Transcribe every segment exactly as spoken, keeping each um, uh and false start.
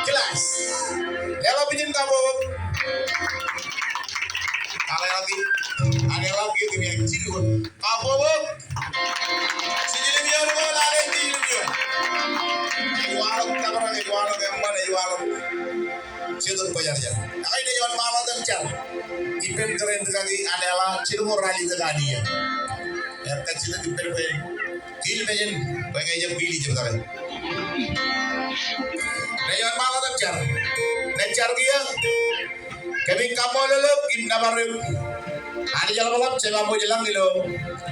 Class. Leḷọk ijin kabbokbok. Aleḷọk ijin. Aleḷọk ijin, kōm ej jidik wōt. Kabbokbok. Jiljilimjuon ko, lale jiljilimjuon. Ej waḷọk tōprak, ej waḷọk eṃṃan, ej waḷọk Jetōb Kwōjarjar. Ak ij wōnṃaanḷọk tok jar. Ippān kōrā in rikaki Anela, jilñuul ralitōk an iiō. Ej kajjitōk ippān bwe en kiil mejān, bwe ñe ejab kiil ijab kake. Ij wōnṃaanḷọk tok jar. Tok jar kiiō. Kōmij kaṃṃoolol eok im nōbar eok Anij eḷapḷọk, jema ṃōj lañ ilo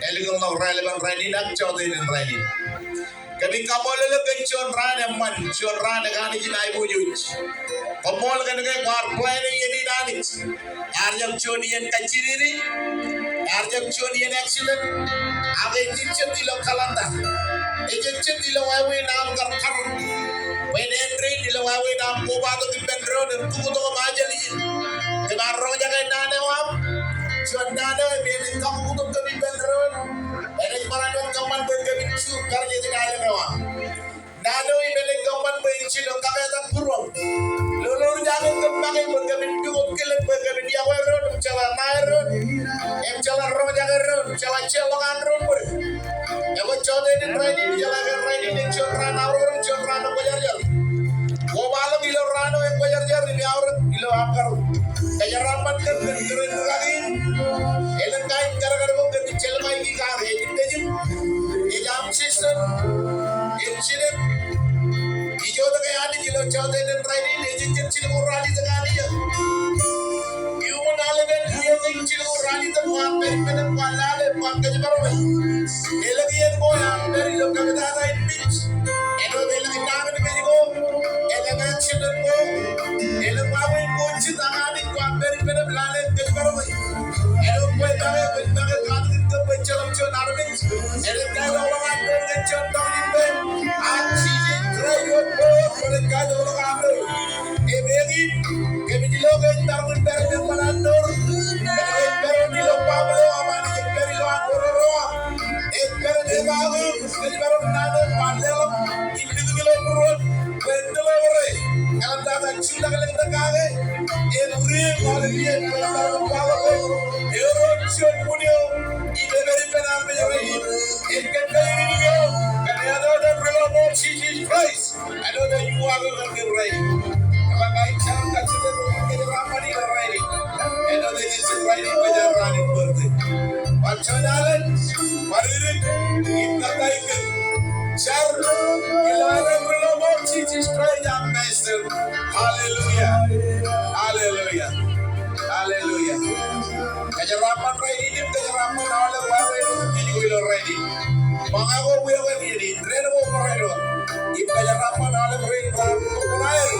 ālikin ḷọk raelepen rainin ak jọteen in rainin. Kōmij kaṃṃoolol eok kōn juon raan eṃṃan, juon raan ekaṇe ijin aiboojoj. Koṃṃool kōn ke kwaar plan e iien in Anij. Ear jab juon iien kajjidikdik, ear jab juon iien accident, ak ejejjet ilo calendar. Ejejjet ilo wāween aṃ kar karuñ. Bwe en āindein ilo wāween aṃ kobatok ippān doon im bōktok im ajali. Kōm ar roñjake naan eo aṃ. Juon naan eo im enaaj kaṃakūt kōm ippān doon. Enaaj barāinwōt kōṃṃan bwe kōmij jutak kar jejjet alen eo aṃ. Naan eo im enaaj kōṃṃan bwe en jino kaketak būruōṃ. Lolorjake kōm make bwe kōmin pukot kilen bwe kōmin yokwe doon, im jeḷā ṇae doon, im jeḷā roñjake doon, jeḷā jeorḷọk an doon bōd. Ekwe jọteen in rainin, jeḷā ke rainin ej juon raan aorōk, juon raan ekwōjarjar. Kobaḷọk ilo raan eo ekwōjarjar im eaorōk ilo aṃ karuñ. Kōjeraaṃṃan kōm kōn kōrā in rikaki in. Elōñ kain kadkad ko kōmij jelṃae kake ej im nejin. Ej aṃ sister. Ej jined. Ijoke Anij ilo jọteen in rainin ej jejjet jilñuul ralitōk an iiō. Iuṃwin aolepen iiō in jilñuul ralitōk kwaar pād ippān im kwaar lale im kwaar kōjparok e. Elōñ iien ko ear pād ilo kapitata in mej. Āinwōt elōñ nañinmej ko, elōñ accident ko, elōñ wāween ko jet ak Anij kwaar pād ippān im lale im kōjparok e. Āinwōt bwe make, bwe make katakin kōm bwe jeḷọk juon armej enaaj kaetokḷọk an doon kōn juon tọujin peiṃ. Ak Jisōs Kraist wōt bwe enaaj kaetokḷọk an doon. Im eñin, kōmij lo ke ej maroñ in pād im eṃṃan an doon. Kōmij pād ilo baaṃle eo aṃ, Anij, ej pād ilo an oror eo aṃ. Ej pād im epaak eok, kōjparok naan eo kwaar leḷọk im likūt ilo būruōn. Bwe en deliver e. Eḷaptata jutak lōñtak kake. Im ri, hallelujah, im eḷaptata kwaḷọk bwe eor juon wūn eo im ej pād ippān armej rainin. Im kōn kain in eo, kōn etan eo ri-lọmọọr Jisōs Kraist. Āinwōt eo iuwaake kōn kōj rainin. Im ij kajjitōk im kōjeraaṃṃan ilo rainin. Āinwōt eo ej rainin, kōj rainin birthday. Bar juon alen, bar idik, im kōttāik kōn jar, ilo etan ri-lọmọọr Jisōs Kraist am Master. Hallelujah. Hallelujah. Hallelujah. Kōjeraaṃṃan rainin im kōjeraaṃṃan aolep wāween eo ej ilo rainin. Ṃōñā ko, wia ko, iien in, dān ko barāinwōt. Im kōjeraaṃṃan aolep rein raar ṃōṇōṇō er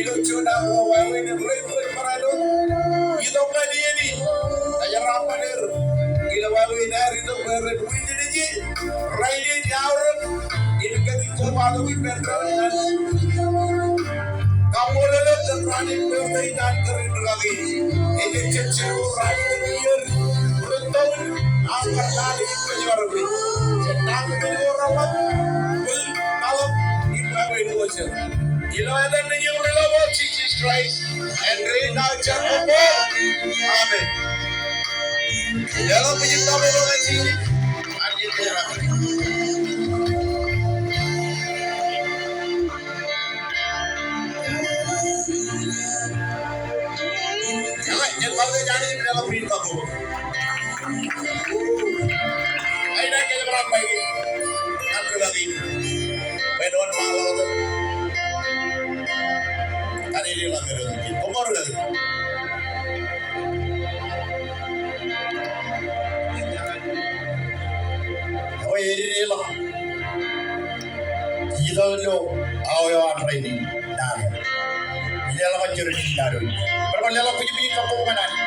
ilo juon awa wāween im rein rej barāinwōt. Itok ñan iien in, kōjeraaṃṃan er ilo wāween aer itok bwe ren witness e rainin eaorōk im kōmij kobatok ippān doon ñan kaṃṃoolol eok kōn raan in birthday in an kōrā in rikaki. Ej jejjet jilñuul ralitōk iiō in rūtto in aṃ kar lale im kōjparok e. Jen nañinmej ko reḷap, bōk ṃaḷap im wāween ko jet. Ilo etan Nejiṃ ri-lọmọọr Jisōs Kraist, āindein aō jar koṃṃool. Amen. Leḷọk ijin kabbokbok ñan Jisōs. Anij ej kōjeraaṃṃan. Ekwe, jen bar ke Anij im leḷọk ijin kabbokbok. Āinwōt kōjeraaṃṃan ijin. Ak rikaki. Bwe en wōnṃaanḷọk tok. Kōn ej leḷọk ijin. Koṃṃool rikaki. Ekwe, ej leḷọk. Ilo awa eo an rainin, naan eo. Leḷọk an jero ijin naan eo. Bar bar leḷọk bwijin bwijin kabbokbok ñan Anij.